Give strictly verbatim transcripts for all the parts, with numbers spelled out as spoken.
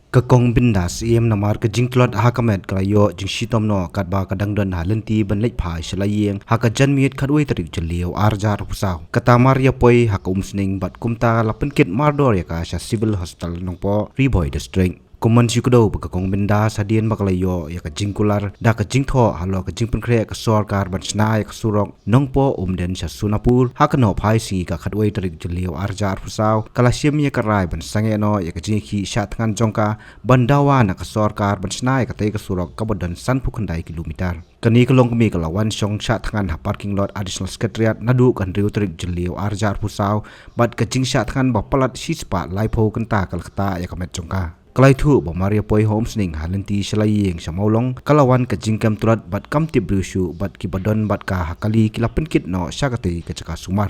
Ka Kong Binda Syiem namar ka jingtlot ha ka met ka la ïoh jingshitom noh katba ka dang don ha lynti ban leit phai sha la ïing ha ka janmiet khatwei tarik Jylliew arhajar arphew saw. Kata mar ïa poi ha ka umsning bad kumta la pynkit mardor ïa ka sha Civil Hospital Nongpoh, Ri Bhoi District. Kumno shu kdew ba ka Kong Binda hadien ba ka la ïoh ïa ka jingkular da ka jingthoh halor ka jingpynkhreh ka sorkar ban shna ïa ka surok Nongpoh Umden sha Sonapur ha ka nohphai sngi ka khatwei tarik Jylliew arhajar arphew saw, ka la shim ïa ka rai ban sangeh noh ïa ka jingïakhih shah thngan jong ka ban dawa na ka sorkar ban shna ïa katei ka surok kaba don sanphew khyndai kilometer. Kane ka longkmie ka la wan shong shah thngan ha parking lot Additional Secretariat naduh ka hynriew tarik Jylliew arhajar arphew saw, bad ka jingshah thngan ba palat shispah laiphew kynta ka la ktah ïa ka met jong ka. Ka la ïathuh ba mar ïa poi ha umsning ha lynti sha la ïing sha Mawlong, ka la wan ka jingkem tlot bad kam tip briew shuh, bad kiba don bad ka ha kali ki la pynkit noh sha katei ka jaka sumar.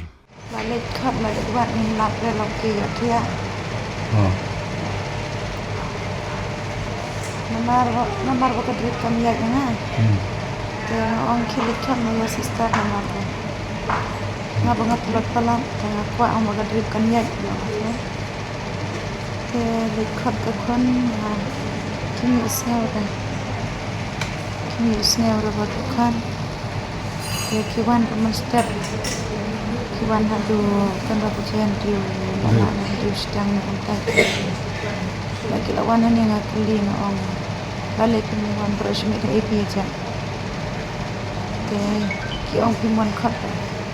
La leit khot, la leit wad, ngim lap re, la ki ïa thiah. Oh. Namar ba, namar ba ka drip kam ïaid na nga. Hmm. Te nga ong khie leit khot ma ïa sister namar ba nga ba nga tlot palat, te nga kwah ong ba ka drip kan ïaid ïa nga. Te leit khot ka khun, ah, kim ïohsngew re. Kim ïohsngew re ba ka khot. Te ki wan ruh mynstep. Ki wan haduh kan ba ka jen riu, la, hmm, la haduh shiteng na kumta. La ki la wan hangne, nga kylli, nga ong, balei phim wan baroh shi miet, ha A P H. Te ki ong phim wan khot.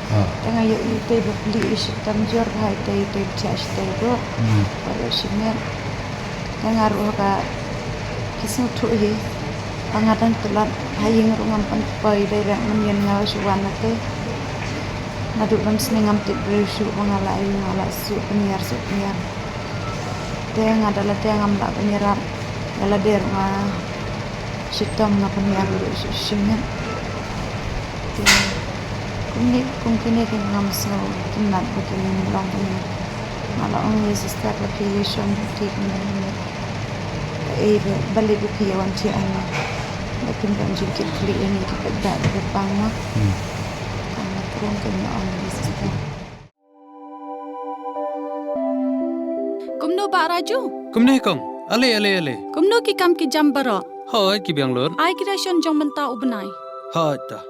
Ah. Te nga ïohi tei ba plie i shitom jur bha, tei, tei ba thiah shatei ruh. Hmm. Baroh shi miet. Te nga ruh ha ka, ki sngewthuh hi ba nga dang tlot, ha ïing ruh ngam pan poi, dei rek mynnin nga shu wan na te. Naduh ban sngewthuh ngam tip briew shuh ba nga la ïoh, nga la shu pynïar, shu pynïar. Te nga da lade ngam lah ban ïarap. Nga la der nga shitom, nga pynïar ruh shi, shi miet. Te kumne, kum kine ki ngam sngewtynnat ba kin long kumne. Nga la ong ïa sister ba phi ïa shong phi kumne kumne. Ei ba, balei ba phi ïa wan thiah hangne? Ba kin don jingkitkhlieh ïa ngi ki paidbah ba pang ma. Hmm. Ka nga kren ka nga ong ïa sister. Kumno Bah Raju? Kumne kong. Ale, ale, ale. Kumno ki kam ki jam baroh? Hooid, ki biang lut. Ai ki ration jong mynta u bnai. Hooid ta.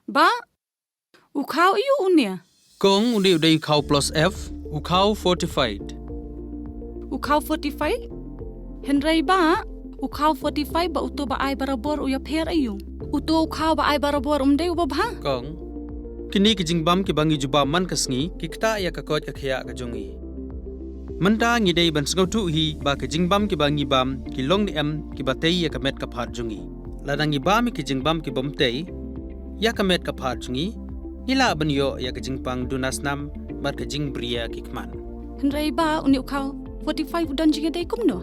Bah, u khaw aiu une? Kong, une u dei u khaw plus F, u khaw fortified. U khaw fortified? Hynrei Bah, u khaw fortified bad uto ba ai barabor u ïapher aiu? Uto u khaw ba ai barabor um dei uba bha? Kong, kine ki jingbam kiba ngi ju bam man ka sngi ki ktah ïa ka koit ka khiah ka jong ngi. Mynta ngi dei ban sngewthuh hi ba ki jingbam kiba ngi bam ki long ne em kiba tei ïa ka met ka phad jong ngi. Lada ngi bam ïa ki jingbam kibym tei ïa ka met ka phad jong ngi, ngi lah ban ïoh ïa ka jingpang duna snam bad ka jingbriew ki khmat. Hynrei Bah, une u khaw fortified u don jingïadei kumno?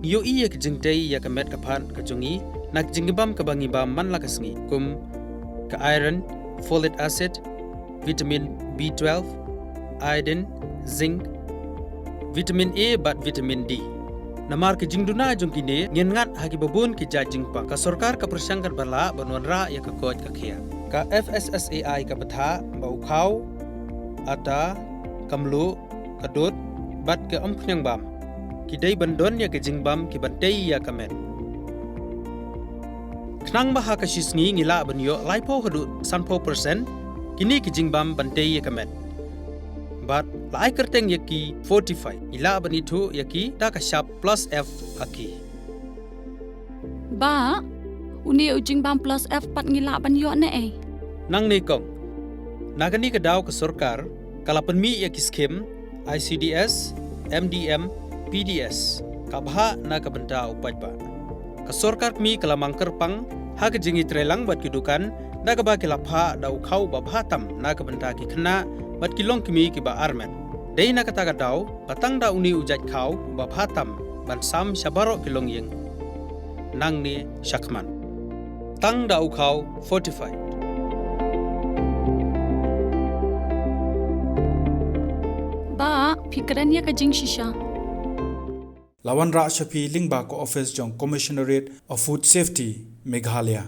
Ngi ïohi ïa ka jingtei ïa ka met ka phad ka jong ngi na ka jingbam kaba ngi bam man la ka sngi, kum ka iron, folic acid, vitamin B twelve, iodine, zinc, vitamin A bad vitamin D. Namar ka jingduna jong kine, ngin ngat ha kiba bun ki jait jingpang. Ka sorkar ka pyrshang katba lah ban wanrah ïa ka koit ka khiah. Ka F S S A I ka batai ba u khaw, ata, ka mluh, ka dud bad ka umphniang bam ki dei ban don ïa ki jingbam kiban tei ïa ka met. Khnang ba ha ka shi sngi ngi lah ban ïoh laiphew haduh sanphew percent kine ki jingbam ban tei ïa ka met. Bad la ai kyrteng ïa ki fortified, ngi lah ban ithuh ïa ki da ka shap plus F ha ki. Bah, une u jingbam plus F pat ngi lah ban ïoh ne ei? Nangne kong, na kane ka daw ka sorkar ka la pynmih ïa ki skhim I C D S, M D M, P D S, ka bha na ka bynta u paidbah. Ka sorkar kmie ka la mang kyrpang ha ka jingïatreilang bad ki dukan da kaba ki la phah da u khaw ba bha tam na ka bynta ki khynnah bad ki longkmie kiba armet. Dei na kata ka daw ba tang da une u jait khaw uba bha tam ban sam sha baroh ki longïing nangne shakhmat. Tang da u khaw fortified. Bah, phi kren ïa ka jingshisha. La wanrah sha phi lyngba ka office jong Commissionerate of Food Safety, Meghalaya.